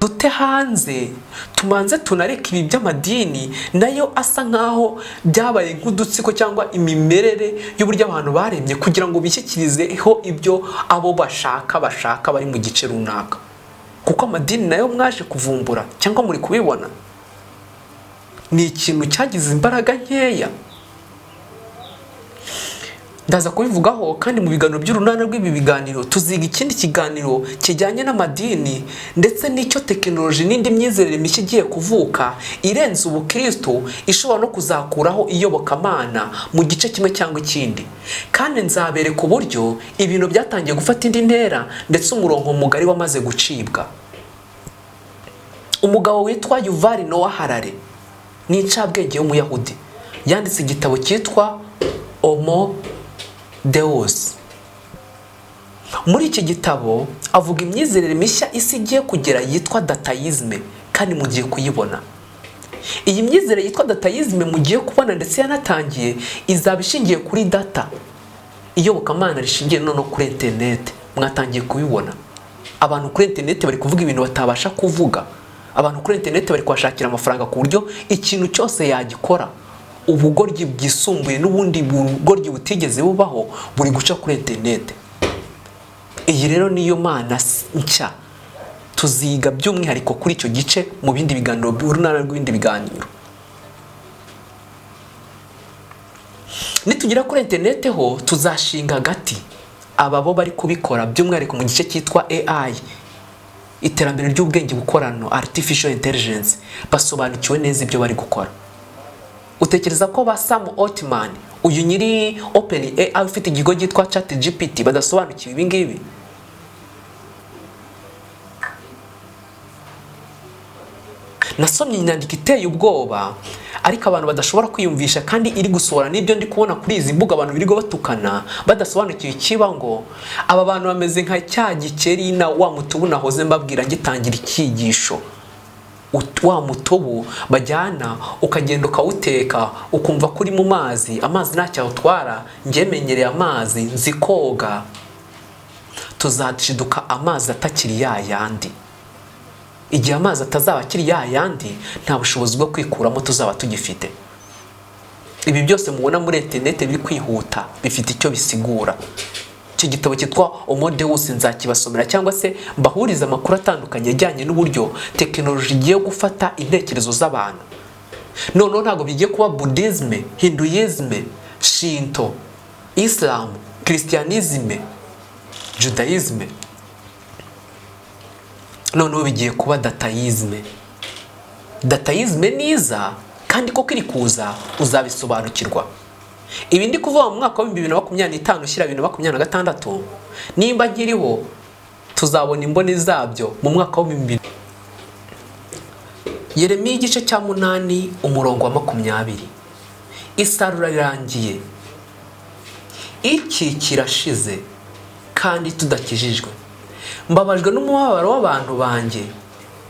Dute hanze, tumanze tunareke ibi by'amadini nayo asa nkaho byabaye nk'udutsiko cyangwa imimerere y'uburyo abantu baremye kugira ngo bishyikirizeho ibyo abo bashaka bari mu gice runaka, kuko amadini nayo mwaje kuvumbura cyangwa muri kubibona ni ikintu cyagize imbaraga nkeya. Ndaza kubivugaho kandi mu biganiro by'urunana rw'ibi biganiro tuziga ikindi kiganiro kijyanye n'amadini ndetse n'icyo tekinoloji n'indi myizerere mishya igiye kuvuka irenze ubukristo, ishobora no kuzakuraho iyobokamana mu gice kimwe cyangwa ikindi. Kandi nzabereka uburyo ibintu byatangiye gufata indi ntera ndetse umurongo mugari wamaze gucibwa. Umugabo witwa Yuval Noah Harari ni incabwenge w'umuyahudi, yanditse igitabo cyitwa Homo Deus. Muri iki gitabo avuga imyizerere mishya isi igiye kugera yitwa dataisme, kandi mugiye kuyibona. Iyi myizerere yitwa dataisme mugiye kubona ndetse yanatangiye, izaba ishingiye kuri data. Iyobokamana rishingiye noneho kuri interineti, mwatangiye kubibona. Abantu kuri interineti bari kuvuga ibintu batabasha kuvuga. Abantu kuri interineti bari kuhashakira amafaranga ku buryo ikintu cyose yagikora. Ubugoryi bwisumbuye n'ubundi bugoryi butigeze bubaho buri guca kuri interineti. Iyi rero niyo mana nshya tuziga by'umwihariko kuri icyo gice mu bindi biganiro, urunana rw'ibindi biganiro. Nitugera kuri interineti ho tuzashinga agati aba bo bari kubikora by'umwihariko mu gice cyitwa AI, iterambere ry'ubwenge bukorano, artificial intelligence, basobanukiwe neza ibyo bari gukora. Utekereza ko ba Sam Altman, uyu nyiri Open AI ufite ikigo cyitwa ChatGPT, badasobanukiwe ibi ngibi? Nasomye inyandiko iteye ubwoba ariko abantu badashobora kwiyumvisha, kandi iri gusohora n'ibyo ndi kubona kuri izi mbuga abantu birirwa batukana badasobanukiwe ikiba, ngo aba bantu bameze nka cya gikeri na wa mutubu nahoze mbabwira ngitangira icyigisho. Wa mutubu bajyana ukagenda ukawuteka ukumva ko uri mu mazi, amazi ntacyo awutwara, njye menyereye amazi nzi koga. Tuzaciduka amazi atakiri ya yandi. Igihe amazi atazaba akiri ya yandi, nta bushobozi bwo kwikuramo tuzaba tugifite. Ibi byose mubona muri interineti biri kwihuta bifite icyo bisigura. Icyo gitabo cyitwa Homo Deus nzakibasomera cyangwa se mbahurize amakuru atandukanye ajyanye n'uburyo tekinoloji igiye gufata intekerezo z'abantu. Noneho ntabwo bigiye kuba Buddhisme, Hinduisme, Shinto, Islam, Christianisme, Judaisme. Noneho bigiye kuba dataisme. Dataisme niza kandi koko iri kuza, uzabisobanukirwa. Ibi ndi kuvuga mu mwaka wa 2025 ushyira 2026, nimba nkiriho tuzabona imboni zabyo mu mwaka wa 2000. Yeremiya igice cya 8 umurongo wa 20. Isarura rirangiye, iki kirashize kandi tudakijijwe. Mbabajwe n'umubabaro w'abantu banjye,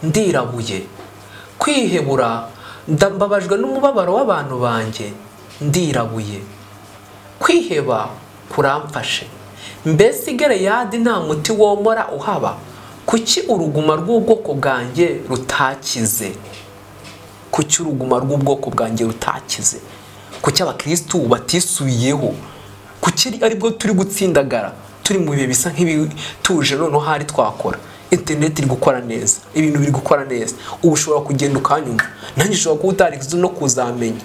ndirabuye. Kwihebura, mbabajwe n'umubabaro w'abantu banjye, ndirabuye. Kwiheba kuramfashe. Mbese i Galeyadi nta muti womora uhaba? Kuki uruguma rw'ubwoko bwanjye rutakize? Kuki uruguma rw'ubwoko bwanjye rutakize? Kuki abakristu batisubiyeho? Kuki aribwo turi gutsindagara? Turi mu bihe bisa nk'ibituje, noneho hari twakora. Internet iri gukora neza, ibintu biri gukora neza. Ubu ushobora kugenda ukanyumva, nanjye ushobora kuba utari no kuzamenya.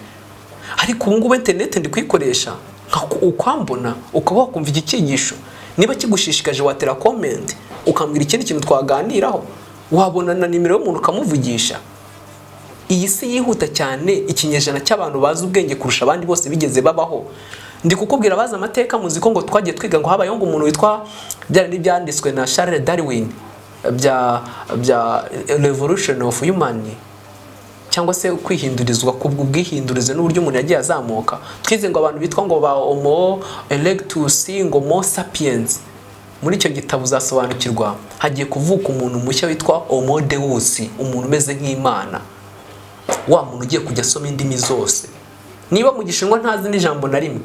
Ariko ubu ngubu internet ndi kuyikoresha ukwambona, ukaba wakumva iki cyigisho. Niba kigushishikaje watera comment ukambwira ikindi kintu twaganiraho, wabona na nimero y'umuntu ukamuvugisha. Iyi si yihuta cyane, ikinyejana cy'abantu bazi ubwenge kurusha abandi bose bigeze babaho. Ndi kukubwira abazi amateka, muzi ko ngo twagiye twiga ngo habayeho ngo umuntu witwa byari n'ibyanditswe na Charles Darwin bya Revolution of Human, cyangwa se kwihindurizwa kubwihindurize n'uburyo umuntu yagiye azamuka. Twize ngo abantu bitwa ngo ba Homo erectus, ngo Homo sapiens. Muri icyo gitabo uzasobanukirwa hagiye kuvuka umuntu mushya witwa Homo Deus, umuntu umeze nk'Imana, wa muntu ugiye kujya asoma indimi zose. Niba mu Gishinwa ntazi n'ijambo na rimwe,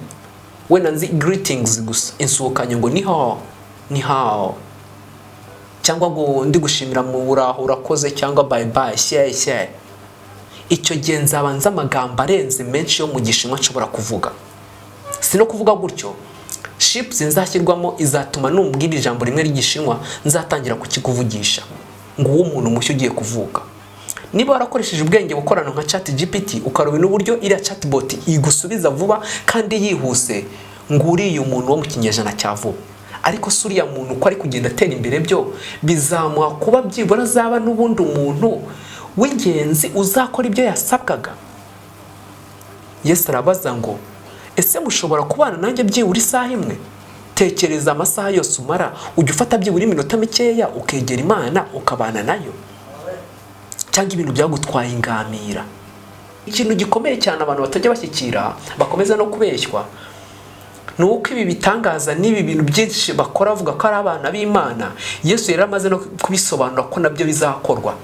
wenda nzi greetings gusa, insuhukanyo ngo ni hao, ni hao, Cyangwa ngo ndi gushimira mu buraho urakoze, cyangwa bye bye, 谢谢. Icyo gihe nzaba nzi amagambo arenze menshi yo mu Gishinwa nshobora kuvuga. Si no kuvuga gutyo, chips nzashyirwamo izatuma numbwira ijambo rimwe ry'Igishinwa nzatangira kukikuvugisha. Ngo uwo umuntu mushya ugiye kuvuka, niba warakoresheje ubwenge bukorano nka Chat GPT, ukareba n'uburyo iriya chatbot igusubiza vuba kandi yihuse, ngo uriya umuntu wo mu kinyejana cya vuba. Ariko si uriya muntu uko ari kugenda atera imbere, byo bizamuha kuba byibura azaba n'ubundi umuntu w'ingenzi uzakora ibyo yasabwaga. Yesu arabaza ngo: "Ese mushobora kubana nanjye byibura isaha imwe?" Tekereza amasaha yose umara, ujya ufata byibura iminota mikeya ukegera Imana, ukabana nayo, cyangwa ibintu byagutwaye ingamira? Ikintu gikomeye cyane abantu batajya bashyikira, bakomeza no kubeshywa, ni uko ibi bitangaza n'ibi bintu byinshi bakora bavuga ko ari abana b'Imana, Yesu yari amaze no kubisobanura ko nabyo bizakorwa.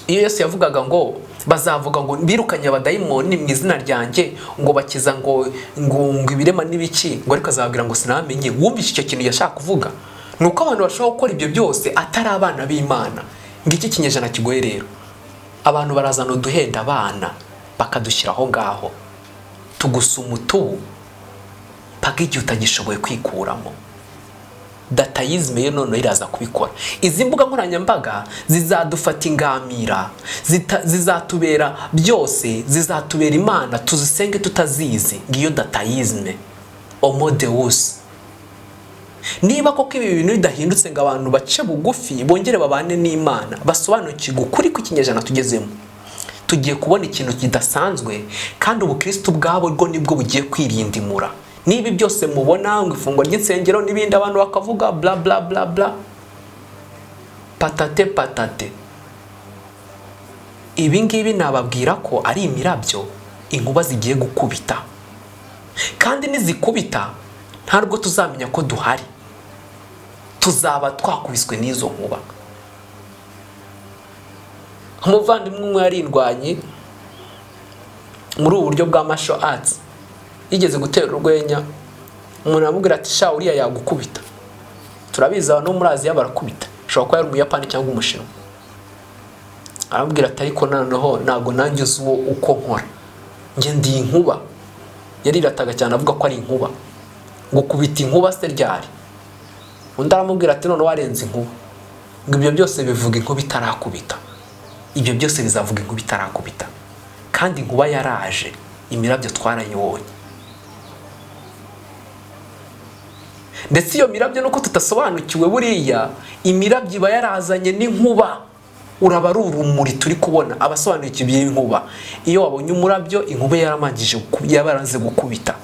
Iyo Yesu yavugaga ngo bazavuga ngo birukanye abadayimoni mu izina ryanjye, ngo bakiza ngo ibirema n'ibiki, ngo ariko azababwira ngo sinamenye. Wumvise icyo kintu yashaka kuvuga ni uko abantu bashobora gukora ibyo byose atari abana b'Imana. Ngiki kinyejana kigoye rero, abantu barazana uduhenda abana bakadushyira aho ngaho, tugusa umutubu paka igihe utagishoboye kwikuramo. Dataïsme yo noneho iraza kubikora. Izi mbuga nkoranyambaga zizadufata ingamira, zizatubera byose, zizatubera Imana, tuzisenge tutazizi. Ngiyo dataïsme, homo deus. Niba koko ibi bintu bidahindutse ngo abantu bace bugufi, bongere babane n'Imana, basobanukirwe ukuri kw'ikinyejana tugezemo, tugiye kubona ikintu kidasanzwe, kandi ubukristo ubwabo bwo nibwo bugiye kwirindimura. Niba byose mubona ngo ifungwa ry'insengero n'ibindi, abantu bakavuga bla bla bla bla, patate patate, ibi ngibi nababwira ko ari imirabyo, inkuba zigiye gukubita, kandi nizikubita ntabwo tuzamenya ko duhari, tuzaba twakubiswe n'izo nkuba. Umuvandimwe umwe yarindwanye muri ubu buryo bwa martial arts, yigeze gutera urwenya, umuntu aramubwira ati: "Sha, uriya yagukubita." Turabizi, abantu bo muri Aziya barakubita, ashobora kuba yari Umuyapani cyangwa Umushinwa. Aramubwira ati: "Ariko noneho ntabwo nanjye uzi uwo uko nkora, njye ndi inkuba." Yarirataga cyane avuga ko ari inkuba. Ngo kubita inkuba se ryari? Undi aramubwira ati: "Noneho warenze inkuba." Ngo ibyo byose bivuga inkuba itarakubita, ibyo byose bizavuga inkuba itarakubita. Kandi inkuba yaraje, imirabyo twarayibonye. Ndetse iyo mirabyo, nuko tudasobanukiwe, buriya imirabyo iba yarazanye n'inkuba, uraba ari urumuri turi kubona. Abasobanukiwe iby'inkuba, iyo wabonye umurabyo, inkuba yaramangije, yabaraze gukubita,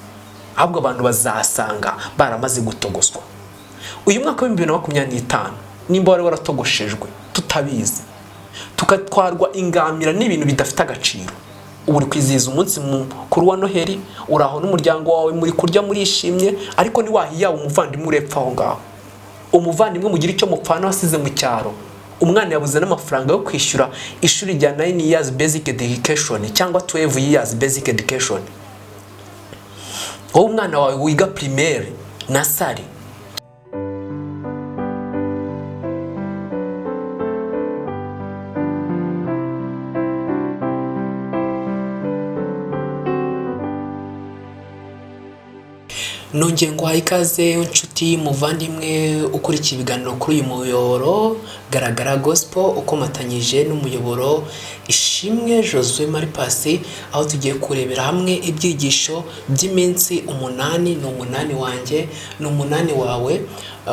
ahubwo abantu bazasanga baramaze gutogoswa. Uyu mwaka wa 2025, nimba wari waratogoshejwe tutabizi, tugatwarwa ingamira n'ibintu bidafite agaciro, ubu uri kwizihiza umunsi mukuru wa Noheli, uri aho n'umuryango wawe, muri kurya, murishimye, ariko ntiwahiyawe umuvandimwe urepfa aho ngaho, umuvandimwe mugira icyo mupfana wasize mu cyaro, umwana yabuze n'amafaranga yo kwishyura ishuri rya 9 years basic education cyangwa 12 years basic education, wowe umwana wawe wiga primaire na sari. Nongeye nguhaye ikaze, inshuti muvandimwe ukurikiye ibiganiro kuri uyu muyoboro Garagara Gospel ukomatanyije n'umuyoboro Ishimwe Josue Maripasi, aho tugiye kurebera hamwe ibyigisho by'iminsi 8. Ni 8 wanjye, ni 8 wawe,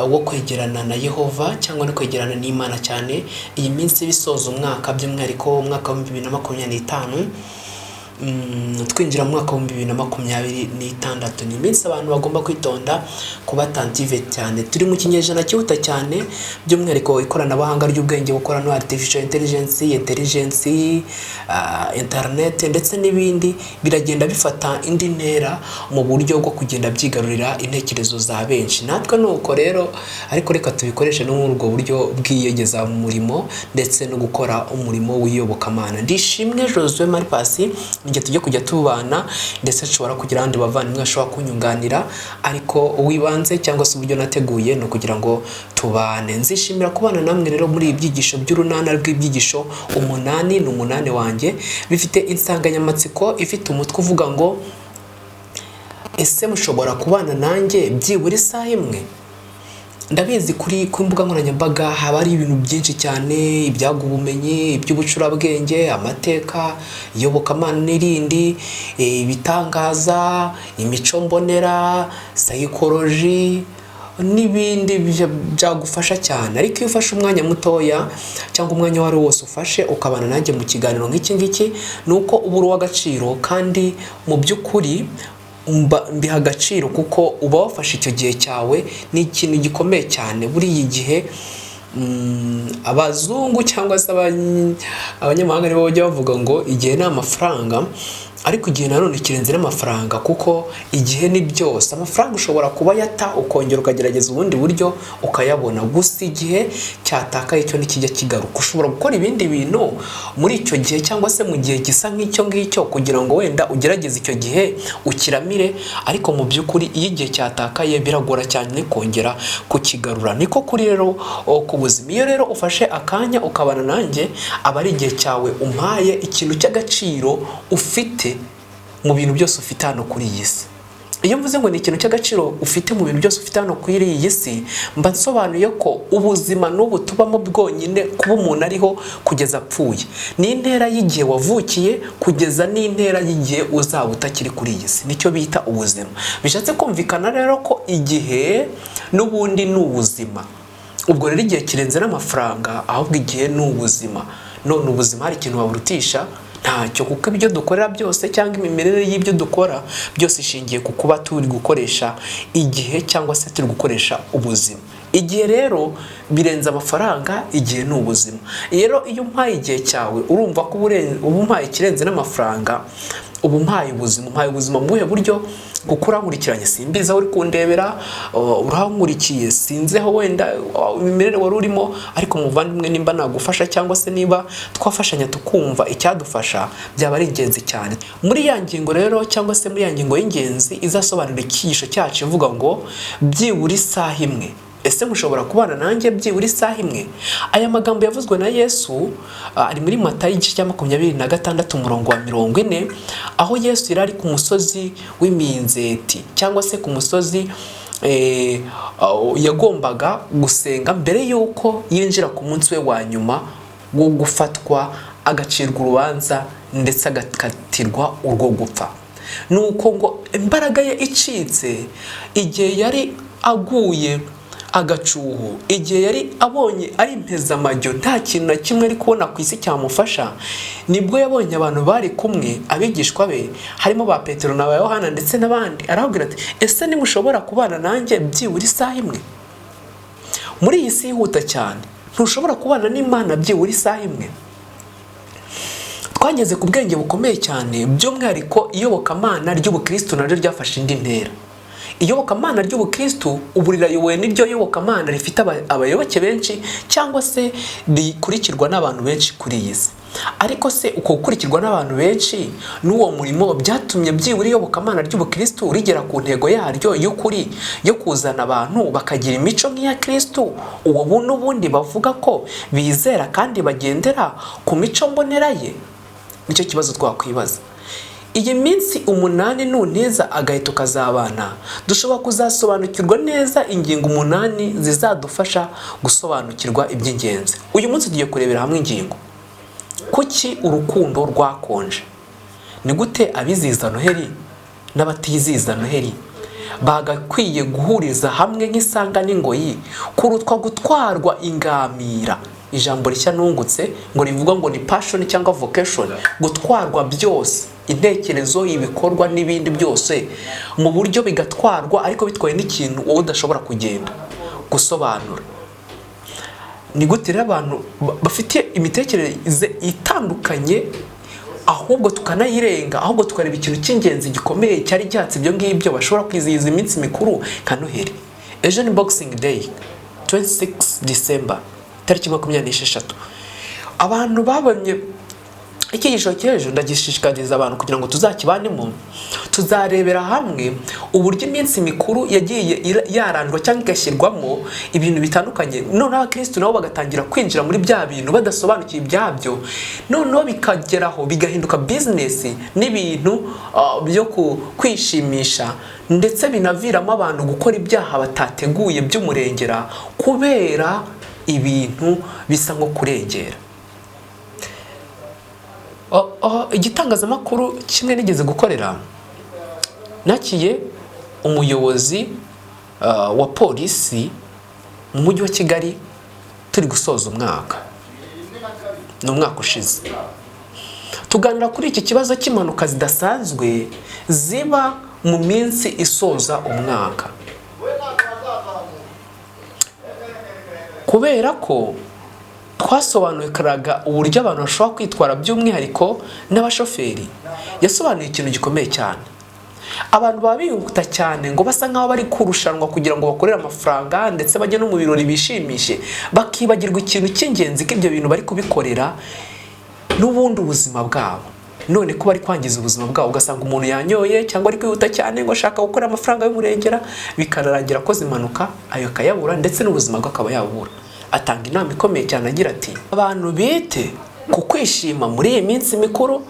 wo kwegerana na Yehova cyangwa no kwegerana n'Imana cyane. Iyi minsi bisoza umwaka, by'umwihariko umwaka wa 2025, twinjira mu mwaka wa 2026, ni iminsi abantu bagomba kwitonda, kuba attentive cyane. Turi mu kinyejana cyihuta cyane, by'umwihariko ikoranabuhanga ry'ubwenge bukorano, artificial intelligence, internet ndetse n'ibindi biragenda bifata indi ntera mu buryo bwo kugenda byigarurira intekerezo za benshi. Natwe ni uko rero, ariko reka tubikoreshe no muri ubwo buryo bwiyegeza mu murimo ndetse no gukora umurimo w'iyobokamana. Ndishimwe Josue Maripasi. Nijye tujye kujya tubana, ndetse nshobora kugira abandi bavandimwe bashobora kunyunganira, ariko uwibanze cyangwa se uburyo nateguye ni ukugira ngo tubane. Nzishimira kubana namwe rero muri ibi byigisho by'urunana rw'ibyigisho 8, ni 8 wanjye, bifite insanganyamatsiko ifite umutwe uvuga ngo: "Ese mushobora kubana nanjye byibura isaha imwe?" Ndabizi kuri ku mbuga nkoranyambaga haba hari ibintu byinshi cyane: ibyaga ubumenyi, iby'ubucurabwenge, amateka, iyobokamana n'irindi, ibitangaza, imico mbonera, psychology n'ibindi byagufasha cyane. Ariko iyo ufashe umwanya mutoya cyangwa umwanya uwo ari wo wose ufashe ukabana nanjye mu kiganiro nk'iki ngiki, ni uko uba uri uw'agaciro, kandi mu by'ukuri mbiha agaciro kuko uba wafashe icyo gihe cyawe. Ni ikintu gikomeye cyane. Buriya igihe, abazungu cyangwa se abanyamahanga nibo bajya bavuga ngo igihe ni amafaranga, ariko igihe nanone kirenze n'amafaranga, kuko igihe ni byose. Amafaranga ushobora kuba yata, ukongera ukagerageza ubundi buryo ukayabona, gusa igihe cyatakaye cyo ntikijya kigaruka. Ushobora gukora ibindi bintu muri icyo gihe cyangwa se mu gihe gisa nk'icyo ngicyo kugira ngo wenda ugerageze icyo gihe ukiramire, ariko mu by'ukuri iyo igihe cyatakaye biragora cyane kongera kukigarura. Niko kuri rero ku buzima. Iyo rero ufashe akanya ukabana nanjye, aba ari igihe cyawe umpaye, ikintu cy'agaciro ufite mu bintu byose ufite hano kuri iyi si. Iyo mvuze ngo ni ikintu cy'agaciro ufite mu bintu byose ufite hano kuri iyi si, mba nsobanuye ko ubuzima n'ubu tubamo bwonyine, kuba umuntu ariho kugeza apfuye, ni intera y'igihe wavukiye kugeza n'intera y'igihe uzaba utakiri kuri iyi si. Nicyo bita ubuzima. Bishatse kumvikana rero ko igihe n'ubundi ni ubuzima. Ubwo rero igihe kirenze n'amafaranga, ahubwo igihe ni ubuzima. None ubuzima hari ikintu waburutisha? Ntacyo, kuko ibyo dukorera byose cyangwa imimerere y'ibyo dukora byose ishingiye ku kuba turi gukoresha igihe cyangwa se turi gukoresha ubuzima. Igihe rero birenze amafaranga, igihe ni ubuzima. Rero iyo umpaye igihe cyawe, urumva ko uba umpaye ikirenze n'amafaranga, uba umpaye ubuzima. Umpaye ubuzima mu buhe buryo? Kuko urankurikiranye, simbizi aho uri kundebera, urankurikiye, sinzi aho wenda imimerere wari urimo, ariko muvandimwe, nimba nagufasha cyangwa se niba twafashanya tukumva icyadufasha, byaba ari ingenzi cyane. Muri ya ngingo rero cyangwa se muri ya ngingo y'ingenzi izasobanura icyigisho cyacu ivuga ngo: "Byibura isaha imwe, ese mushobora kubana nanjye byibura isaha imwe?" Aya magambo yavuzwe na Yesu ari muri Matayo igice cya 26, umurongo wa 40, aho Yesu yari ari ku musozi w'Iminzeti cyangwa se ku musozi yagombaga gusenga mbere y'uko yinjira ku munsi we wa nyuma wo gufatwa, agacirwa urubanza ndetse agakatirwa urwo gupfa. Nuko ngo imbaraga ye icitse, igihe yari aguye agacuho, igihe yari abonye ari impezamajyo, nta kintu na kimwe ari kubona ku isi cyamufasha, nibwo yabonye abantu bari kumwe, abigishwa be, harimo ba Petero na ba Yohana ndetse n'abandi, arababwira ati: "Ese nimushobora kubana nanjye byibura isaha imwe?" Muri iyi si yihuta cyane, ntushobora kubana n'Imana byibura isaha imwe? Twageze ku bwenge bukomeye cyane, by'umwihariko iyobokamana ry'ubukristo naryo ryafashe indi ntera. Iyobokamana ry'ubukristo ubu rirayobowe n'iryo yobokamana rifite abayoboke benshi cyangwa se rikurikirwa n'abantu benshi kuri iyi si. Ariko se uko gukurikirwa n'abantu benshi n'uwo murimo byatumye byibura iyobokamana ry'ubukristo rigera ku ntego yaryo y'ukuri yo kuzana abantu bakagira imico nk'iya Kristo, uwo n'ubundi bavuga ko bizera kandi bagendera ku mico mbonera ye? Nicyo kibazo twakwibaza. Iyi minsi 8 nuneza agahita ukazabana, dushobora kuzasobanukirwa neza ingingo 8 zizadufasha gusobanukirwa iby'ingenzi. Uyu munsi tugiye kurebera hamwe ingingo: kuki urukundo rwakonje? Ni gute abizihiza Noheli n'abatizihiza Noheli bagakwiye guhuriza hamwe nk'isanga n'ingoyi kurutwa gutwarwa ingamira? Ijambo rishya nungutse ngo rivuga ngo ni passion cyangwa vocation, gutwarwa byose, intekerezo, ibikorwa n'ibindi byose mu buryo bigatwarwa, ariko bitwaye n'ikintu wowe udashobora kugenda gusobanura. Ni gute rero abantu bafite imitekerereze itandukanye, ahubwo tukanayirenga, ahubwo tukareba ikintu cy'ingenzi gikomeye cyari cyatse ibyo ngibyo, bashobora kwizihiza iminsi mikuru nka Noheli? Ejo ni Boxing Day, 26 December, tariki 26. Abantu babonye Icyigisho cy'ejo ndagishishikariza abantu kugira ngo tuzakibanemo. Tuzarebera hamwe uburyo iminsi mikuru yagiye yarandwa cyangwa igashyirwamo ibintu bitandukanye, noneho abakirisitu nabo bagatangira kwinjira muri bya bintu badasobanukiwe ibyabyo, noneho bikageraho bigahinduka bizinesi n'ibintu byo kwishimisha, ndetse binaviramo abantu gukora ibyaha batateguye by'umurengera kubera ibintu bisa nko kurengera. Igitangazamakuru kimwe nigeze gukorera, nakiye umuyobozi wa polisi mu mujyi wa Kigali turi gusoza umwaka, ni umwaka ushize, tuganira kuri iki kibazo cy'impanuka zidasanzwe ziba mu minsi isoza umwaka, kubera ko twasobanukiraga uburyo abantu bashobora kwitwara, by'umwihariko n'abashoferi. Yasobanuye ikintu gikomeye cyane. Abantu baba bihuta cyane ngo basa nk'aho bari kurushanwa kugira ngo bakorere amafaranga, ndetse bajye no mu birori bishimishe, bakibagirwa ikintu cy'ingenzi, ko ibyo bintu bari kubikorera n'ubundi ubuzima bwabo. None ko bari kwangiza ubuzima bwabo, ugasanga umuntu yanyoye cyangwa ari kwihuta cyane ngo ashaka gukora amafaranga y'umurengera, bikanarangira akoze impanuka, ayo akayabura, ndetse n'ubuzima bwe akaba yabubura. Atanga inama ikomeye cyane agira ati: "Abantu bite ku kwishima muri iyi minsi mikuru,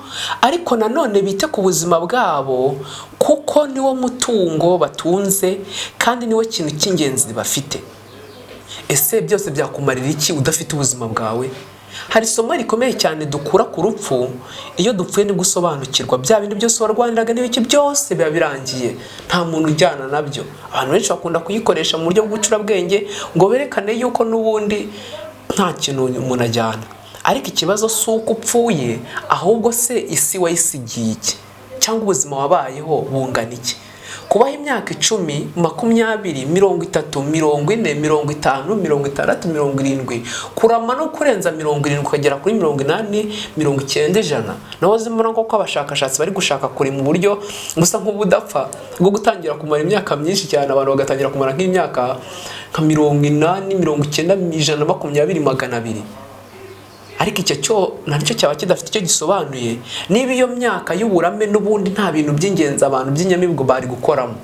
ariko nanone bite ku buzima bwabo, kuko niwo mutungo batunze kandi niwo kintu cy'ingenzi bafite." Ese byose byakumarira iki udafite ubuzima bwawe? Hari isomo rikomeye cyane dukura ku rupfu. Iyo dupfuye nibwo usobanukirwa bya bindi byose warwaniraga n'ibiki byose biba birangiye, nta muntu ujyana nabyo. Abantu benshi bakunda kuyikoresha mu buryo bw'ubucurabwenge ngo berekane yuko n'ubundi nta kintu umuntu ajyana. Ariko ikibazo si uko upfuye, ahubwo se isi wayisigiye iki, cyangwa ubuzima wabayeho bungana iki? Kubaho imyaka 10, 20, 30, 40, 50, 60, 70, kurama no kurenza 70 ukagera kuri 80, 90, 100. Nahoze mbona ko abashakashatsi bari gushaka kure mu buryo busa nk'ubudapfa bwo gutangira kumara imyaka myinshi cyane, abantu bagatangira kumara nk'imyaka nka 80, 90, 120, 200. Ariko icyo cyo nacyo cyaba kidafite icyo gisobanuye niba iyo myaka y'uburame n'ubundi nta bintu by'ingenzi abantu by'inyamibwa bari gukoramo.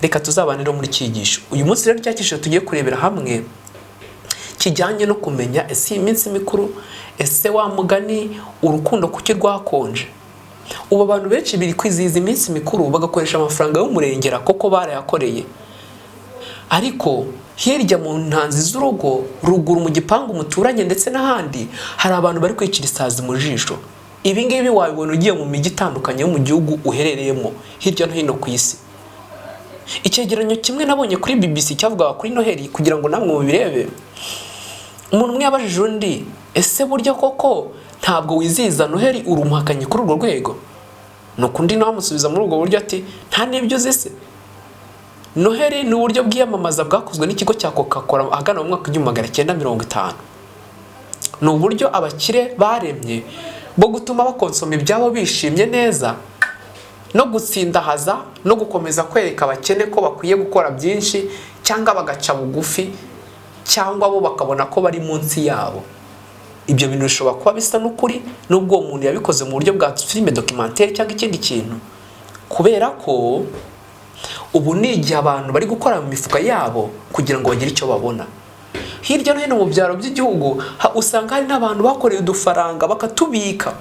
Reka tuzabane rero muri cyigisho uyu munsi. Rero cya cyigisho tugiye kurebera hamwe kijyanye no kumenya ese iyi minsi mikuru, ese wa mugani urukundo kuki rwakonje? Ubu abantu benshi biri kwizihiza iminsi mikuru bagakoresha amafaranga y'umurengera koko barayakoreye, ariko hirya mu ntanzi z'urugo, ruguru mu gipangu muturanye, ndetse n'ahandi, hari abantu bari kwicira isazi mu jisho. Ibi ngibi wabibona ugiye mu mijyi itandukanye yo mu gihugu uherereyemo, hirya no hino ku isi. Icyegeranyo kimwe nabonye kuri BBC cyavugaga kuri Noheli, kugira ngo namwe mubirebe. Umuntu umwe yabajije undi: "Ese burya koko ntabwo wizihiza Noheli? Uri umuhakanyi kuri urwo rwego?" Nuko undi nawe amusubiza muri ubwo buryo ati: "Nta n'ibyo uzi se? Noheli ni uburyo bw'iyamamaza bwakozwe n'ikigo cya Coca Cola ahagana mu mwaka 1950. Ni uburyo abakire baremye bwo gutuma bakonsoma ibyabo bishimye neza, no gutsindahaza no gukomeza kwereka abakene ko bakwiye gukora byinshi, cyangwa bagaca bugufi, cyangwa bo bakabona ko bari munsi yabo." Ibyo bintu bishobora kuba bisa n'ukuri nubwo uwo muntu yabikoze mu buryo bwa filime documentaire cyangwa ikindi kintu, kubera ko ubu ni igihe abantu bari gukora mu mifuka yabo kugira ngo bagire icyo babona. Hirya no hino mu byaro by'igihugu usanga hari n'abantu bakoreye udufaranga bakatubika,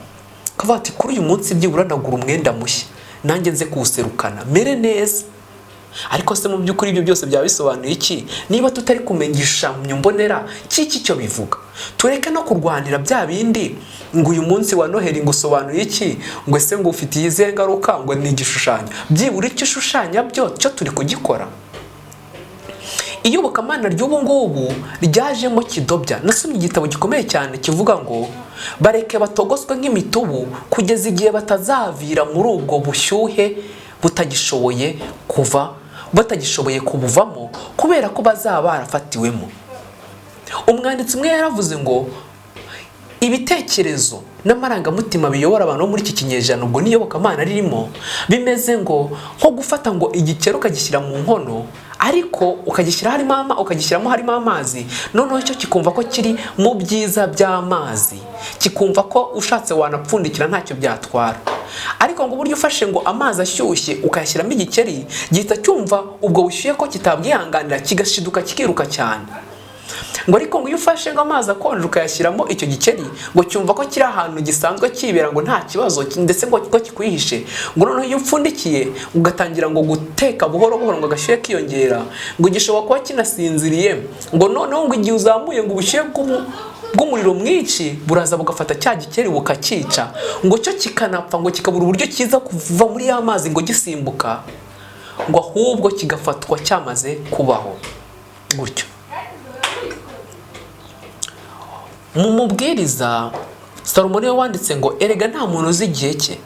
bakavuga ati: "Kuri uyu munsi byibura ndagura umwenda mushya, nanjye nze kuwuserukana mere neza." Ariko se mu by'ukuri ibyo byose byaba bisobanuye iki niba tutari kumenya igishushanyo mbonera cy'iki cyo bivuga? Tureke no kurwanira bya bindi ngo uyu munsi wa Noheli ngo usobanuye iki, ngo ese ngo ufitiye izihe ngaruka, ngo ni igishushanyo. Byibura icyo ushushanya byo cyo turi kugikora? Iyobokamana ry'ubu ngubu ryajemo kidobya. Nasomye igitabo gikomeye cyane kivuga ngo bareke batogoswe nk'imitubu kugeza igihe batazavira muri ubwo bushyuhe butagishoboye kuva, batagishoboye kubuvamo kubera ko bazaba barafatiwemo. Umwanditsi umwe yaravuze ngo ibitekerezo n'amarangamutima biyobora abantu bo muri iki kinyejana, ubwo n'iyobokamana ririmo, bimeze ngo nko gufata ngo igikeri ukagishyira mu nkono. Ariko ukagishyira harimo ukagishyiramo harimo amazi, noneho cyo kikumva ko kiri mu byiza by'amazi, kikumva ko ushatse wanapfundikira ntacyo byatwara. Ariko ngo uburyo ufashe ngo amazi ashyushye ukayashyiramo igikeri, gihita cyumva ubwo bushyuhe ko kitabwihanganira, kigashiduka kikiruka cyane. Ngo ariko ngo iyo ufashe ngo amazi akonje ukayashyiramo icyo gikeri, ngo cyumva ko kiri ahantu gisanzwe kibera, ngo nta kibazo, ndetse ngo ko kikwihishe. Ngo noneho iyo upfundikiye ugatangira ngo guteka buhoro buhoro, ngo agashyuhe kiyongera, ngo gishobora kuba kinasinziriye. Ngo noneho ngo igihe uzamuye ngo ubushyuhe bw'umuriro mwinshi buraza bugafata cya gikeri bukacyica, ngo cyo kikanapfa, ngo kikabura uburyo kiza kuva muri ya mazi ngo gisimbuka, ngo ahubwo kigafatwa cyamaze kubaho gutyo. Mu Mubwiriza, Salomo niwe wanditse ngo erega nta muntu uzi igihe cye,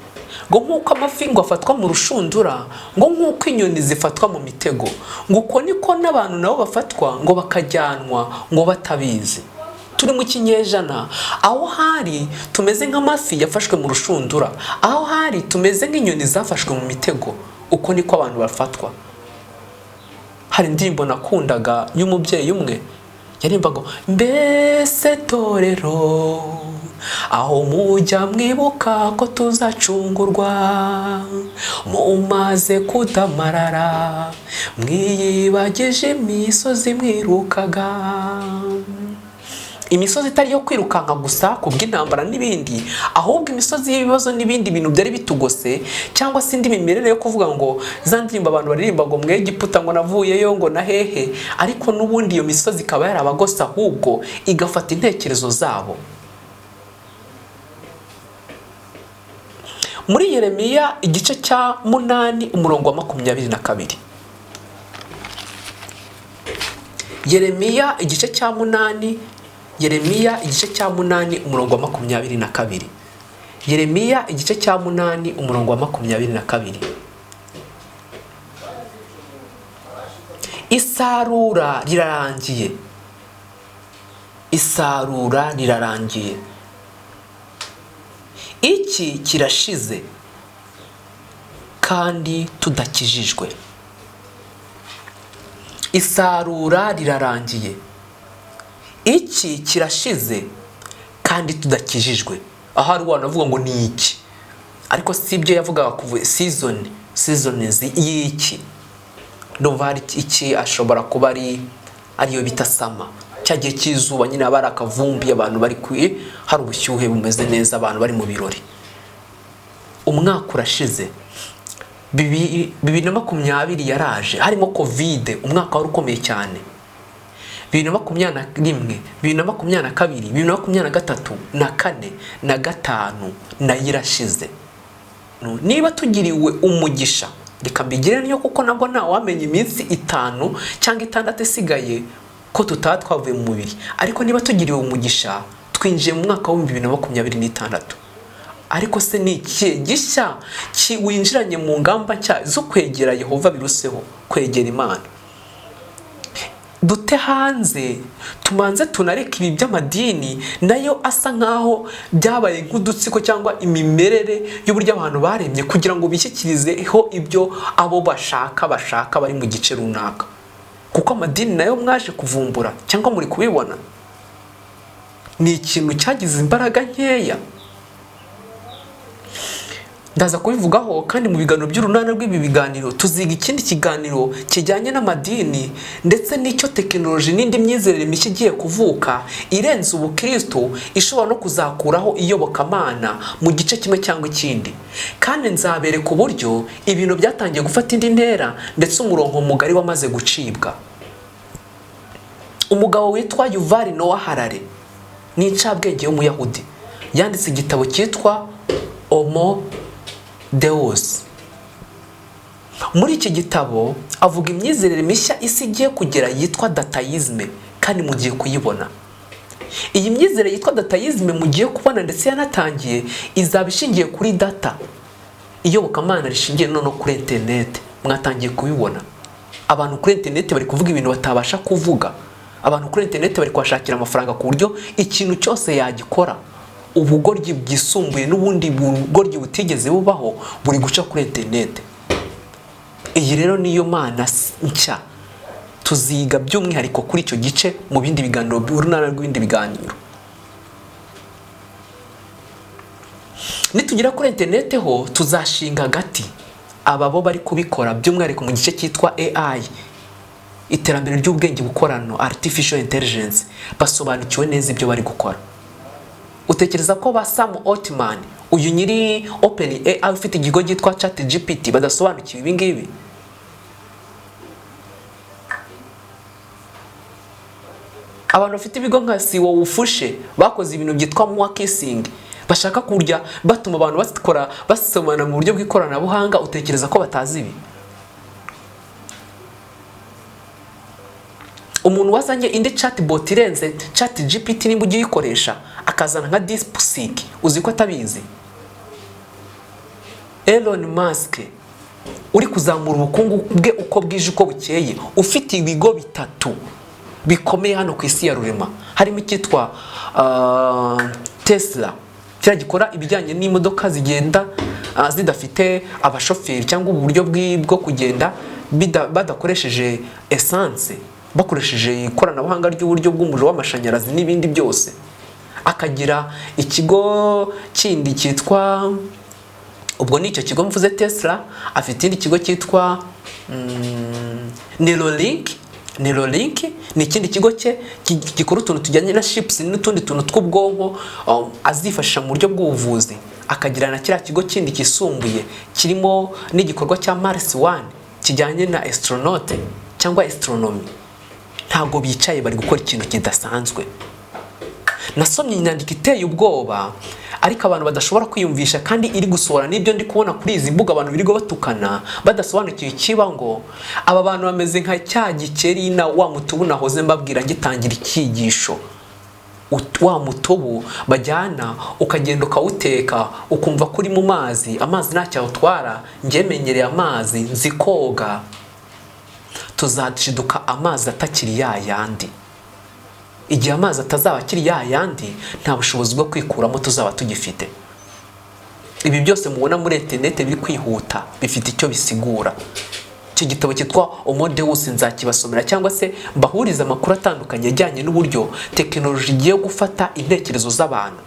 ngo nk'uko amafi ngo afatwa mu rushundura, ngo nk'uko inyoni zifatwa mu mitego, ngo uko niko n'abantu nabo bafatwa ngo bakajyanwa ngo batabizi. Turi mu kinyejana aho hari tumeze nk'amafi yafashwe mu rushundura, aho hari tumeze nk'inyoni zafashwe mu mitego, uko niko abantu bafatwa. Hari indirimbo nakundaga y'umubyeyi umwe yarimba ngo mbese torero aho mujya mwibuka ko tuzacungurwa, mumaze kudamarara mwiyibagije imisozi mwirukaga. Imisozi itari yo kwirukanka gusa kubw'intambara n'ibindi, ahubwo imisozi y'ibibazo n'ibindi bintu byari bitugose, cyangwa se indi mimerere yo kuvuga ngo za ndirimbo abantu baririmba ngo mwe Egiputa ngo navuyeyo ngo na hehe, ariko n'ubundi iyo misozi ikaba yarabagose, ahubwo igafata intekerezo zabo. Muri Yeremiya igice cya 8 umurongo wa 22. Yeremiya igice cya 8, Yeremiya igice cya 8 umurongo wa 22. Yeremiya igice cya 8 umurongo wa 22. Isarura rirarangiye. Isarura rirarangiye. Iki kirashize kandi tudakijijwe. Isarura rirarangiye. Iki kirashize kandi tudakijijwe. Ahari wanavuga ngo ni iki, ariko si ibyo yavugaga kuva seasons y'iki. Ndumva hari iki ashobora kuba ari ariyo bita sama, cya gihe cy'izuba nyine aba ari akavumbi, abantu bari kwi hari ubushyuhe bumeze neza, abantu bari mu birori. Umwaka urashize, 2020 yaraje, harimo Covid, umwaka wari ukomeye cyane. 2021, 2022, 2023 na 4 na 5 nayo irashize. Niba tugiriwe umugisha, reka mbigire niyo, kuko nabwo nta wamenya iminsi 5 cyangwa 6 isigaye ko tutaba twavuye mu mubiri. Ariko niba tugiriwe umugisha, twinjiye mu mwaka wa 2026. Ariko se ni ikihe gishya winjiranye mu ngamba nshya zo kwegera Yehova biruseho, kwegera Imana? Dute hanze tumanze tunareka ibi by'amadini nayo asa nkaho byabaye nk'udutsiko cyangwa imimerere y'uburyo abantu baremye kugira ngo bishyikirizeho ibyo abo bashaka bari mu gice runaka. Kuko amadini nayo mwaje kuvumbura cyangwa muri kubibona ni ikintu cyagize imbaraga nkeya. Ndaza kubivugaho kandi mu biganiro by'urunana rw'ibi biganiro tuziga ikindi kiganiro kijyanye n'amadini ndetse n'icyo tekinoloji n'indi myizerere mishya igiye kuvuka irenze ubukristo, ishobora no kuzakuraho iyobokamana mu gice kimwe cyangwa ikindi. Kandi nzabereka uburyo ibintu byatangiye gufata indi ntera ndetse umurongo mugari wamaze gucibwa. Umugabo witwa Yuval Noah Harari ni incabwenge y'Umuyahudi, yanditse igitabo cyitwa Homo Deus. Muri iki gitabo avuga imyizerere mishya isi igiye kugera yitwa dataisme, kandi mugiye kuyibona. Iyi myizerere yitwa dataisme mugiye kubona ndetse yanatangiye, izaba ishingiye kuri data. Iyobokamana rishingiye noneho kuri internet, mwatangiye kubibona. Abantu kuri internet bari kuvuga ibintu batabasha kuvuga. Abantu kuri internet bari kwashakira amafaranga ku buryo ikintu cyose yagikora. Ubugoryi bwisumbuye n'ubundi bugoryi butigeze bubaho buri guca kuri internet. Iyi rero niyo mana nshya Tuziga by'umwihariko kuri icyo gice mu bindi biganiro, urunana rw'ibindi biganiro. Nitugera kuri interineti ho tuzashinga agati aba bo bari kubikora, by'umwihariko mu gice cyitwa AI, iterambere ry'ubwenge bukorano, artificial intelligence, basobanukiwe neza ibyo bari gukora. Utekereza ko ba Sam Altman, uyu nyiri Open AI ufite ikigo cyitwa ChatGPT, badasobanukiwe ibi ngibi? Abantu bafite ibigo nka Siwo Wufushe bakoze ibintu byitwa Mwakissing, bashaka kurya batuma abantu bakora basomana mu buryo bw'ikoranabuhanga, utekereza ko batazi ibi? Umuntu wazanye indi chatbot irenze ChatGPT, nimba ujya uyikoresha, akazana nka DeepSeek, uzi ko atabizi? Elon Musk uri kuzamura ubukungu bwe uko bwije uko bukeye, ufite ibigo bitatu bikomeye hano ku isi ya rurema, harimo icyitwa Tesla, kiriya gikora ibijyanye n'imodoka zigenda zidafite abashoferi, cyangwa uburyo bwo kugenda badakoresheje essence, bakoresheje ikoranabuhanga ry'uburyo bw'umuriro w'amashanyarazi n'ibindi byose. Akagira ikigo kindi cyitwa, ubwo ni icyo kigo mvuze Tesla, afite ikindi kigo cyitwa Neuralink. Neuralink ni ikindi kigo cye gikora utuntu tujyanye na chips n'utundi tuntu tw'ubwonko azifashisha mu buryo bw'ubuvuzi. Akagira na kiriya kigo kindi kisumbuye kirimo n'igikorwa cya Mars One kijyanye na astronaute cyangwa astronomy. Ntabwo bicaye, bari gukora ikintu kidasanzwe. Nasomye inyandiko iteye ubwoba ariko abantu badashobora kwiyumvisha, kandi iri gusohora n'ibyo ndi kubona kuri izi mbuga, abantu birirwa batukana badasobanukiwe ikiba, ngo aba bantu bameze nka cya gikeri na wa mutubu nahoze mbabwira ngitangira icyigisho. Wa mutubu bajyana ukagenda ukawuteka, ukumva ko uri mu mazi, amazi ntacyo awutwara, njye menyereye amazi, nzi koga. Tuzashiduka amazi atakiri ya yandi. Igihe amazi atazaba akiri ya yandi, nta bushobozi bwo kwikuramo tuzaba tugifite. Ibi byose mubona muri interineti biri kwihuta bifite icyo bisigura. Icyo gitabo cyitwa Homo Deus nzakibasomera, cyangwa se mbahurize amakuru atandukanye ajyanye n'uburyo tekinoloji igiye gufata intekerezo z'abantu.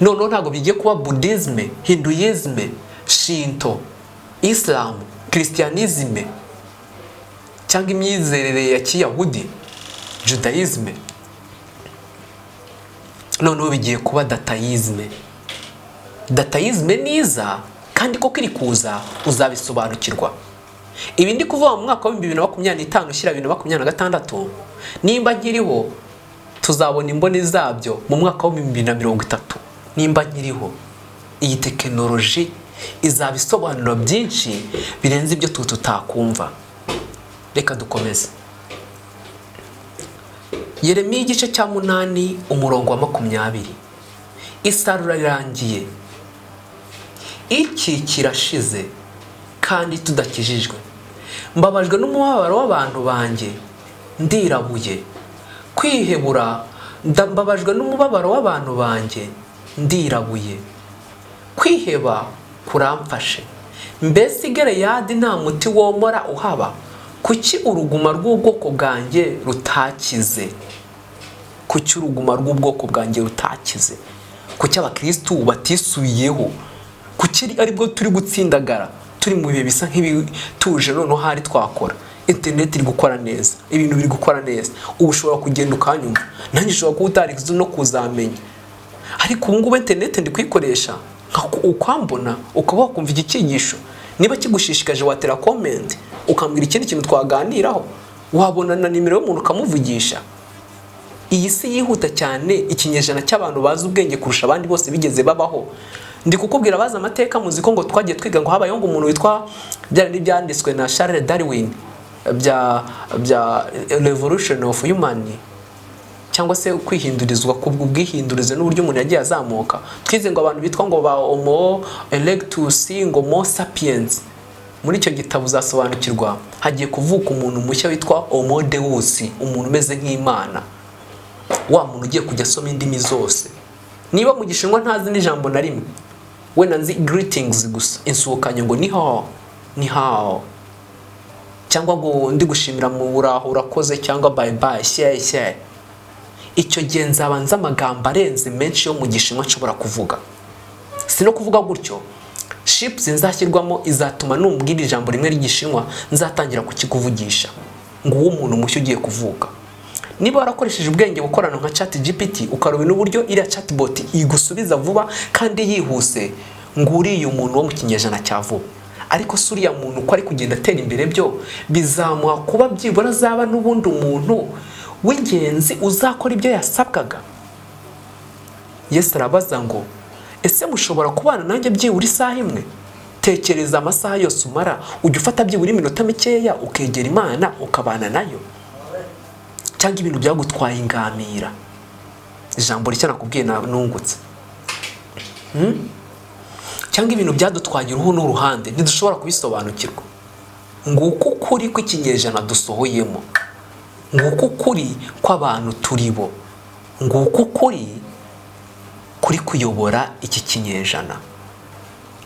Noneho ntabwo bigiye kuba Buddhisme, Hinduisme, Shinto, Islam, Christianisme cyangwa imyizerere ya Kiyahudi, Judaisme. Noneho bigiye kuba dataisme. Dataisme niza kandi koko iri kuza, uzabisobanukirwa. Ibi ndi kuvuga mu mwaka wa 2025 ushyira 2026, nimba nkiriho tuzabona imboni zabyo mu mwaka wa 2030. Nimba nkiriho, iyi tekinoloji izabisobanura byinshi birenze ibyo tutakumva. Reka dukomeze. Yeremiya igice cya 8 umurongo wa 20. Isarura rirangiye, iki kirashize kandi tudakijijwe. Mbabajwe n'umubabaro w'abantu banjye, ndirabuye. Kwihebura, mbabajwe n'umubabaro w'abantu banjye, ndirabuye. Kwiheba kuramfashe. Mbese i Galeyadi nta muti womora uhaba? Kuki uruguma rw'ubwoko bwanjye rutakize? Kuki uruguma rw'ubwoko bwanjye rutakize? Kuki abakristu batisubiyeho? Kuki aribwo turi gutsindagara, turi mu bihe bisa nk'ibituje? Noneho hari twakora internet iri gukora neza, ibintu biri gukora neza, ubu ushobora kugenda ukanyumva, nanjye ushobora kuba utari no kuzamenya, ariko ubu ngubu internet ndi kuyikoresha ukwambona, ukaba wakumva iki cyigisho. Niba kigushishikaje watera comment ukambwira ikindi kintu twaganiraho, wabona na nimero y'umuntu ukamuvugisha. Iyi si yihuta cyane, ikinyejana cy'abantu bazi ubwenge kurusha abandi bose bigeze babaho. Ndi kukubwira abazi amateka, muzi ko ngo twagiye twiga ngo habayeho ngo umuntu witwa byari n'ibyanditswe na Charles Darwin bya revolution of human, cyangwa se kwihindurizwa kubwihindurize n'uburyo umuntu yagiye azamuka. Twize ngo abantu bitwa ngo ba Homo erectus, ngo Homo sapiens. Muri icyo gitabo uzasobanukirwa hagiye kuvuka umuntu mushya witwa Homo Deus, umuntu umeze nk'Imana, wa muntu ugiye kujya asoma indimi zose. Niba mu Gishinwa ntazi n'ijambo na rimwe, wenda nzi greetings gusa, insuhukanyo ngo ni hao, ni hao. Cyangwa ngo ndi gushimira mu buraho urakoze, cyangwa bye bye, shye shye. Icyo gihe nzaba nzi amagambo arenze menshi yo mu Gishinwa nshobora kuvuga. Si no kuvuga gutyo, chips nzashyirwamo izatuma numbwira ijambo rimwe ry'Igishinwa nzatangira kukikuvugisha. Ngo uwo muntu mushya ugiye kuvuka. Niba warakoresheje ubwenge bukorano nka ChatGPT, ukareba n'uburyo iriya chatbot igusubiza vuba kandi yihuse, ngo uriya umuntu wo mu kinyejana cya vuba. Ariko si uriya muntu uko ari kugenda atera imbere, byo bizamuha kuba byibura azaba n'ubundi umuntu w'ingenzi uzakora ibyo yasabwaga. Yesu arabaza ngo ese mushobora kubana nanjye byibura isaha imwe? Tekereza amasaha yose umara, ujya ufata byibura iminota mikeya ukegera Imana ukabana nayo, cyangwa ibintu byagutwaye ingamira. Ijambo rishya nakubwiye nungutse. Cyangwa ibintu byadutwaye uruhu n'uruhande, ntidushobora kubisobanukirwa. Nguko ukuri kw'ikinyejana dusohoyemo, nguko ukuri kw'abantu turi bo, nguko ukuri kuri kuyobora iki kinyejana.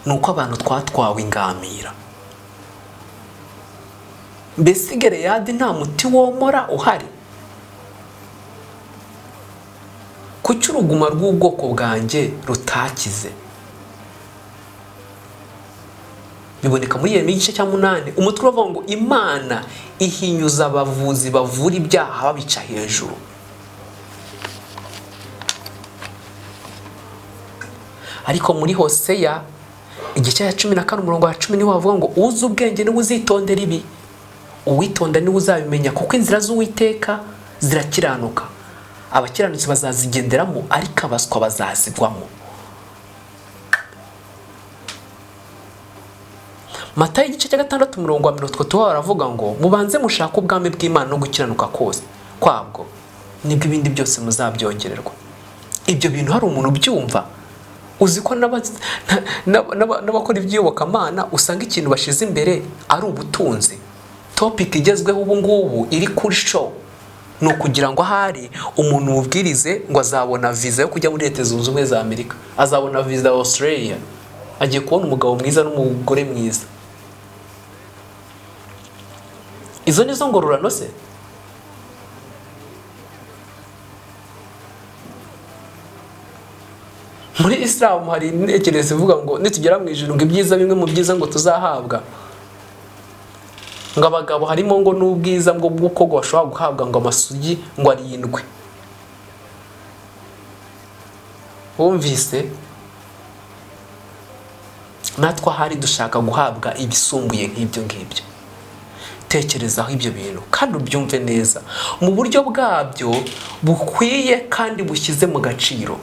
Ni uko abantu twatwawe ingamira. Mbese Gileyadi nta muti womora uhari? Kuki uruguma rw'ubwoko bwanjye rutakize? Biboneka muri Yeremiya igice cya 8, umutwe uravuga ngo Imana ihinyuza abavuzi bavura ibyaha babica hejuru. Ariko muri Hoseya igice cya 14 umurongo wa 10 niho bavuga ngo uzi ubwenge niwe uzitondera ibi, uwitonda niwe uzabimenya, kuko inzira z'Uwiteka zirakiranuka, abakiranutsi bazazigenderamo, ariko abaswa bazazigwamo. Matayo igice cya 6 umurongo wa 30 baravuga ngo mubanze mushake ubwami bw'Imana no gukiranuka kose kwabwo, nibwo ibindi byose muzabyongererwa. Ibyo bintu hari umuntu ubyumva? Uzi ko n'abakora iby'iyobokamana usanga ikintu bashize imbere ari ubutunzi. Topic igezweho ubu ngubu iri kuri show ni ukugira ngo ahari umuntu mubwirize ngo azabona visa yo kujya muri Leta Zunze Ubumwe za Amerika, azabona visa ya Australia, agiye kubona umugabo mwiza n'umugore mwiza. Izo nizo ngororano se? Muri Islam hari intekerezo ivuga ngo nitugera mu ijuru ngo ibyiza bimwe mu byiza ngo tuzahabwa, ngo abagabo harimo ngo n'ubwiza ngo bw'uko ngo bashobora guhabwa ngo amasugi ngo arindwi. Wumvise? Natwe ahari dushaka guhabwa ibisumbuye nk'ibyo ngibyo. Tekerezaho ibyo bintu kandi ubyumve neza mu buryo bwabyo bukwiye kandi bushyize mu gaciro.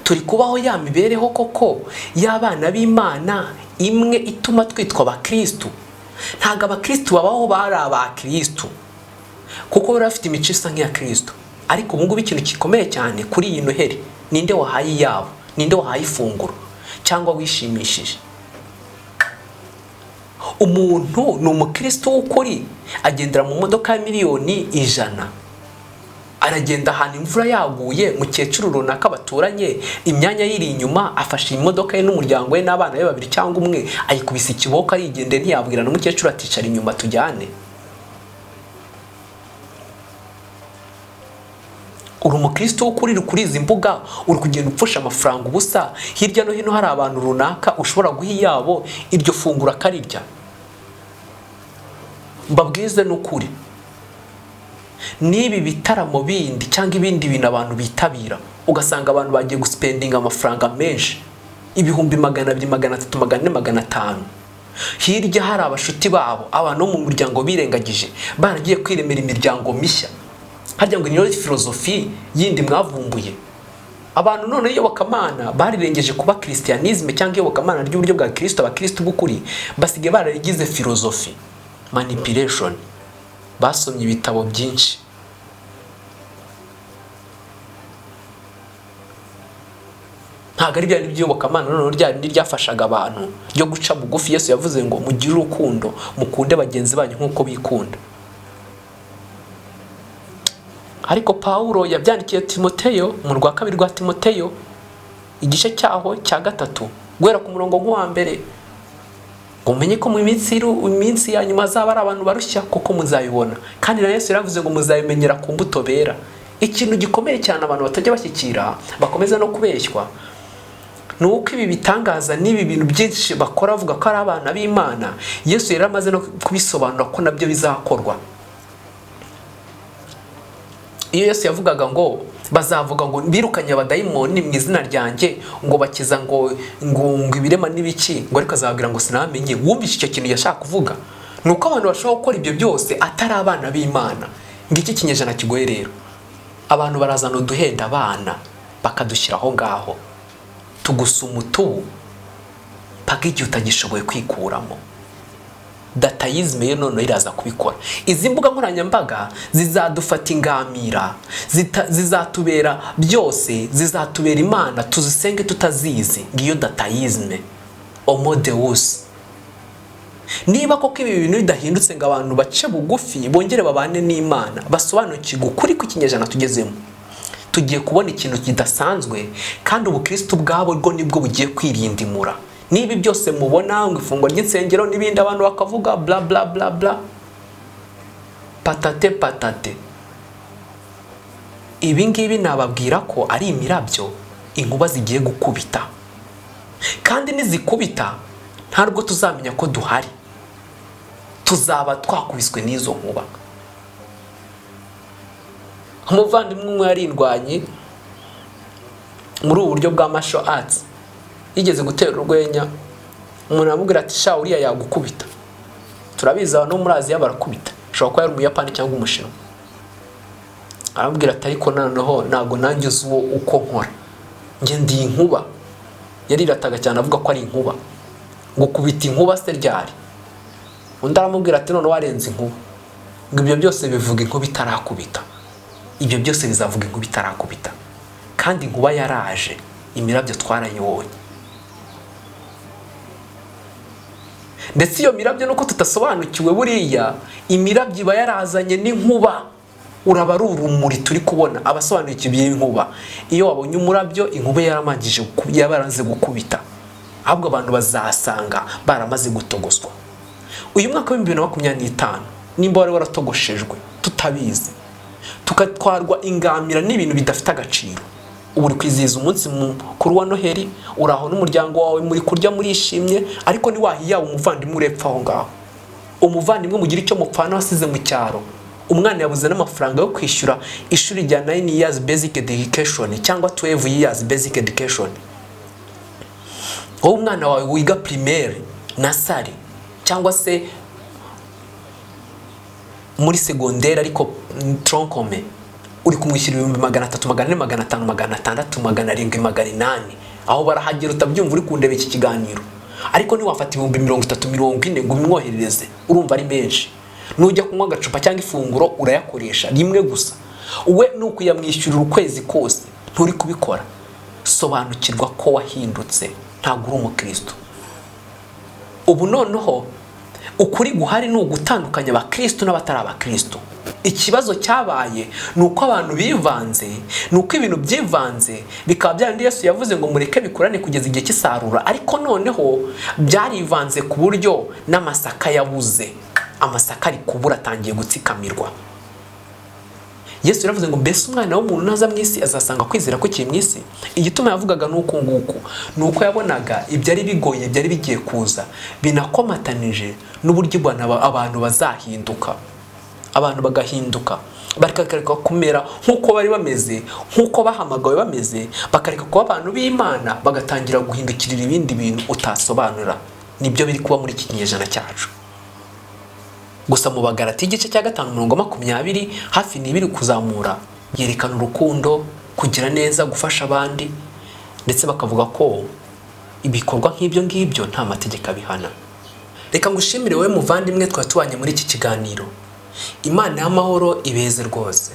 Turi kubaho ya mibereho koko y'abana b'Imana imwe ituma twitwa abakristu. Ntabwo abakristu babaho bari abakristu kuko bari bafite imico isa nk'iya Kristo. Ariko ubu ngubu ikintu gikomeye cyane kuri iyi Noheli, ninde wahaye iyabo, ninde wahaye ifunguro cyangwa wishimishije? Umuntu ni umukristo w'ukuri agendera mu modoka ya 100,000,000, aragenda ahantu imvura yaguye, mukecuru runaka baturanye, imyanya yiri inyuma, afashe imodoka ye n'umuryango we n'abana be babiri cyangwa umwe, ayikubise ikiboko arigendeye, ntiyabwira n'umukecuru ati icara inyuma tujyane. Uri umukristo w'ukuri uri kuri izi mbuga, uri kugenda upfusha amafaranga ubusa, hirya no hino hari abantu runaka ushobora guha iyabo iryo funguro akarirya. Mbabwize n'ukuri, n'ibi bitaramo bindi cyangwa ibindi bintu abantu bitabira, ugasanga abantu bagiye guspendinga amafaranga menshi, 200,000, 300, 400, 500. Hirya hari abashuti babo, abantu bo mu muryango birengagije, baragiye kwiremera imiryango mishya. Harya ngo niyo filozofi yindi mwavumbuye. Abantu none iyobokamana barirengeje kuba Christianisme cyangwa iyobokamana ry'uburyo bwa Kristo, abakristo b'ukuri basigaye bararigize filozofi, manipulation. Basomye ibitabo byinshi. Ntabwo ari bya by'iyobokamana none rya rindi ryafashaga abantu ryo guca bugufi. Yesu yavuze ngo mugire urukundo, mukunde bagenzi banyu nk'uko bikunda. Ariko Paulo yabyandikiye Timoteyo mu rwa kabiri rwa Timoteyo igice cyaho cya 3 guhera ku murongo nk'uwa mbere, Ngo mumenye ko mu minsi ya nyuma azaba ari abantu barushya, kuko muzabibona. Kandi na Yesu yaravuze ngo muzabimenyera ku mbuto bera. Ikintu gikomeye cyane abantu batajya bashyikira, bakomeza no kubeshywa, ni uko ibi bitangaza n'ibi bintu byinshi bakora bavuga ko ari abana b'Imana, Yesu yari amaze no kubisobanura ko nabyo bizakorwa. Iyo Yesu yavugaga ngo bazavuga ngo birukanye abadayimoni mu izina ryanjye, ngo bakiza ngo ngo ibirema n'ibiki, ngo ariko azababwira ngo sinamenye. Wumvise icyo kintu yashaka kuvuga? Ni uko abantu bashobora gukora ibyo byose atari abana b'Imana. Ngiki kinyejana kigoye rero, abantu barazana uduhenda abana bakadushyira aho ngaho, tugusa umutubu paka igihe utagishoboye kwikuramo. Datayizme yo noneho iraza kubikora. Izi mbuga nkoranyambaga zizadufata ingamira, zizatubera byose, zizatubera Imana, tuzisenge tutazizi. Ngiyo datayizme, homo deus. Niba koko ibi bintu bidahindutse ngo abantu bace bugufi bongere babane n'Imana, basobanukirwe ukuri kw'ikinyejana tugezemo, tugiye kubona ikintu kidasanzwe, kandi ubukristo ubwabo bwo nibwo bugiye kwirindimura. Niba byose mubona ngo ifungwa ry'insengero n'ibindi, abantu bakavuga bla bla bla bla, patate patate, ibi ngibi nababwira ko ari imirabyo inkuba zigiye gukubita, kandi nizikubita ntabwo tuzamenya ko duhari, tuzaba twakubiswe n'izo nkuba. Umuvandimwe umwe yarindwanye muri ubu buryo bwa martial arts, yigeze gutera urwenya, umuntu aramubwira ati sha uriya yagukubita. Turabizi abantu bo muri Aziya barakubita, ashobora kuba yari Umuyapani cyangwa Umushinwa. Aramubwira ati ariko noneho ntabwo nanjye uzi uwo uko nkora, njye ndi inkuba. Yarirataga cyane avuga ko ari inkuba. Ngo kubita inkuba se ryari? Undi aramubwira ati noneho warenze inkuba. Ngo ibyo byose bivuga inkuba itarakubita, ibyo byose bizavuga inkuba itarakubita. Kandi inkuba yaraje, imirabyo twarayibonye. Ndetse iyo mirabyo nuko tutasobanukiwe, buriya imirabyo iba yarazanye n'inkuba, uraba ari urumuri turi kubona. Abasobanukiwe iby'inkuba, iyo wabonye umurabyo inkuba yaramangije yabaranze gukubita, ahubwo abantu bazasanga baramaze gutogoswa. Uyu mwaka wa 2025 nimba wari waratogoshejwe tutabizi, tukatwarwa ingamira n'ibintu bidafite agaciro, ubu uri kwizihiza umunsi mukuru wa Noheli, uraho n'umuryango wawe muri kurya murishimye, ariko ntiwahiyawe umuvandimwe urepfa aho ngaho, umuvandimwe mugira icyo mupfana wasize mu cyaro, umwana yabuze n'amafaranga yo kwishyura ishuri rya 9 years basic education cyangwa 12 years basic education. Wowe umwana wawe wiga primaire na sari cyangwa se muri secondaire ariko tronc commun, uri kumwishyura 300,000, 400,000, 500,000, 600,000, 700,000, 800,000, aho barahagera utabyumva uri kundeba iki kiganiro. Ariko ntiwafata 30,000, 40,000 ngo ubimwoherereze, urumva ari menshi. Nujya kunywa agacupa cyangwa ifunguro urayakoresha rimwe gusa, we ni ukuyamwishyurira ukwezi kose, nturi kubikora. Sobanukirwa ko wahindutse, ntabwo uri umukristo. Ubu noneho ukuri guhari ni ugutandukanya abakristo n'abatari abakristo. Ikibazo cyabaye ni uko abantu bivanze, ni uko ibintu byivanze, bikaba bya bindi Yesu yavuze ngo mureke bikurane kugeza igihe cy'isarura. Ariko noneho byarivanze ku buryo n'amasaka yabuze, amasaka ari kubura, atangiye gutsikamirwa. Yesu yaravuze ngo mbese umwana w'umuntu naza mu isi azasanga kwizera kukiri mu isi? Igituma yavugaga n'uku nguku ni uko yabonaga ibyari bigoye byari bigiye kuza, binakomatanije n'uburyo abantu bazahinduka, abantu bagahinduka bakareka kumera nk'uko bari bameze, nk'uko bahamagawe bameze, bakareka kuba abantu b'Imana, bagatangira guhindukirira ibindi bintu utasobanura. Nibyo biri kuba muri iki kinyejana cyacu. Gusa mu Bagalati igice cya 5 umurongo 20 hafi n'ibiri kuzamura, yerekana urukundo, kugira neza, gufasha abandi, ndetse bakavuga ko ibikorwa nk'ibyo ngibyo nta mategeko abihana. Reka ngushimire wowe muvandimwe twari tubanye muri iki kiganiro. Imana y'amahoro ibeze rwose,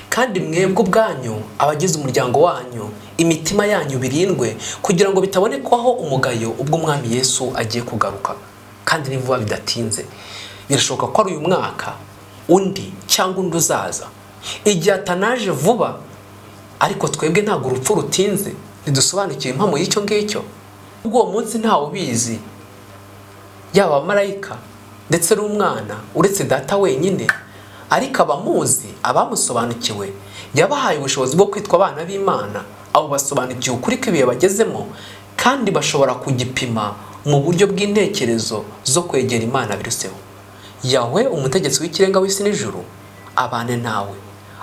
kandi mwebwe ubwanyu abagize umuryango wanyu imitima yanyu birindwe, kugira ngo bitabonekwaho umugayo ubwo Umwami Yesu agiye kugaruka. Kandi ni vuba bidatinze, birashoboka ko ari uyu mwaka, undi cyangwa undi uzaza. Igihe atanaje vuba, ariko twebwe ntabwo urupfu rutinze, ntidusobanukiwe impamo y'icyo ngicyo. Ubwo uwo munsi ntawe ubizi, Yaba abamarayika ndetse n'umwana, uretse Data wenyine. Ariko abamuzi, abamusobanukiwe, yabahaye ubushobozi bwo kwitwa abana b'Imana. Abo basobanukiwe ukuri kw'ibihe bagezemo, kandi bashobora kugipima mu buryo bw'intekerezo zo kwegera Imana biruseho. Yahwe, umutegetsi w'ikirenga w'isi n'ijuru, abane nawe,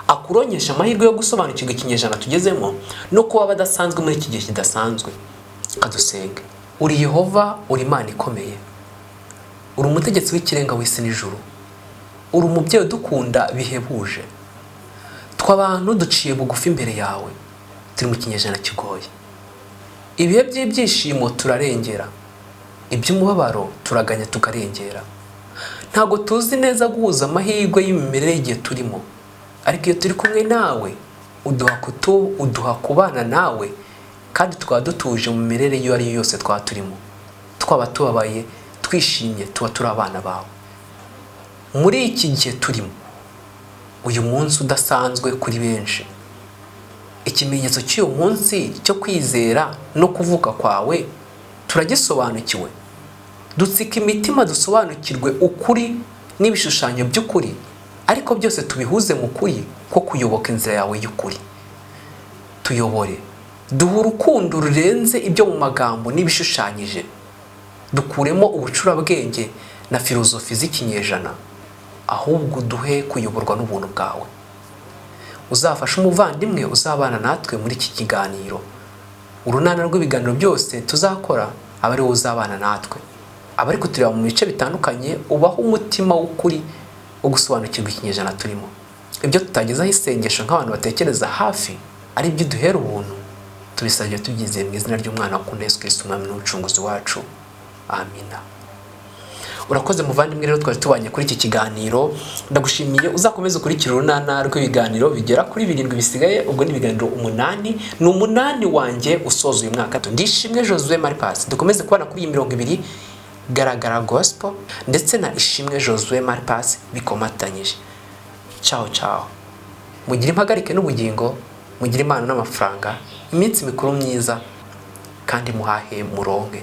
akuronkesha amahirwe yo gusobanukirwa ikinyejana tugezemo no kuba badasanzwe muri iki gihe kidasanzwe. Kadusenge. Uri Yehova, uri Imana ikomeye, uri umutegetsi w'ikirenga w'isi n'ijuru, uri umubyeyi udukunda bihebuje. Twe abantu duciye bugufi imbere yawe, turi mu kinyejana kigoye. Ibihe by'ibyishimo turarengera, iby'umubabaro turaganya tukarengera. Ntabwo tuzi neza guhuza amahirwe y'imimerere y'igihe turimo, ariko iyo turi kumwe nawe uduha kubana nawe, kandi tukaba dutuje mu mimerere iyo ari yo yose twaba turimo. Twaba tubabaye, twishimye, tuba turi abana bawe. Muri iki gihe turimo, uyu munsi udasanzwe kuri benshi, ikimenyetso cy'uyu munsi cyo kwizera no kuvuka kwawe turagisobanukiwe. Dutsika imitima dusobanukirwe ukuri n'ibishushanyo by'ukuri, ariko byose tubihuze mu kuri ko kuyoboka inzira yawe y'ukuri. Tuyobore, duhe urukundo rurenze ibyo mu magambo n'ibishushanyije, dukuremo ubucurabwenge na filozofi z'ikinyejana, ahubwo duhe kuyoborwa n'ubuntu bwawe. Uzafashe umuvandimwe uzabana natwe muri iki kiganiro, urunana rw'ibiganiro byose tuzakora aba ari wowe uzabana natwe. Abari kutureba mu bice bitandukanye, ubaho umutima w'ukuri wo gusobanukirwa ikinyejana turimo. Ibyo tutagezaho isengesho nk'abantu batekereza hafi, ari byo duhera ubuntu, tubisabye tubyizeye mu izina ry'umwana wakunda Yesu Kristo, umwami n'umucunguzi wacu. Amina. Urakoze muvandimwe rero twari tubanye kuri iki kiganiro, ndagushimiye. Uzakomeze ukurikira urunana rw'ibiganiro bigera kuri 7 bisigaye, ubwo ni ibiganiro 8, ni 8 wanjye usoza uyu mwaka. Ndishimwe Josue Maripasi, dukomeze kubana kuri iyi mirongo ibiri, Garagara Gospel ndetse na Ishimwe Josue Maripasi bikomatanyije. Ciao ciao. Mugire impagarike n'ubugingo, mugire impano n'amafaranga, iminsi mikuru myiza, kandi muhahe muronke.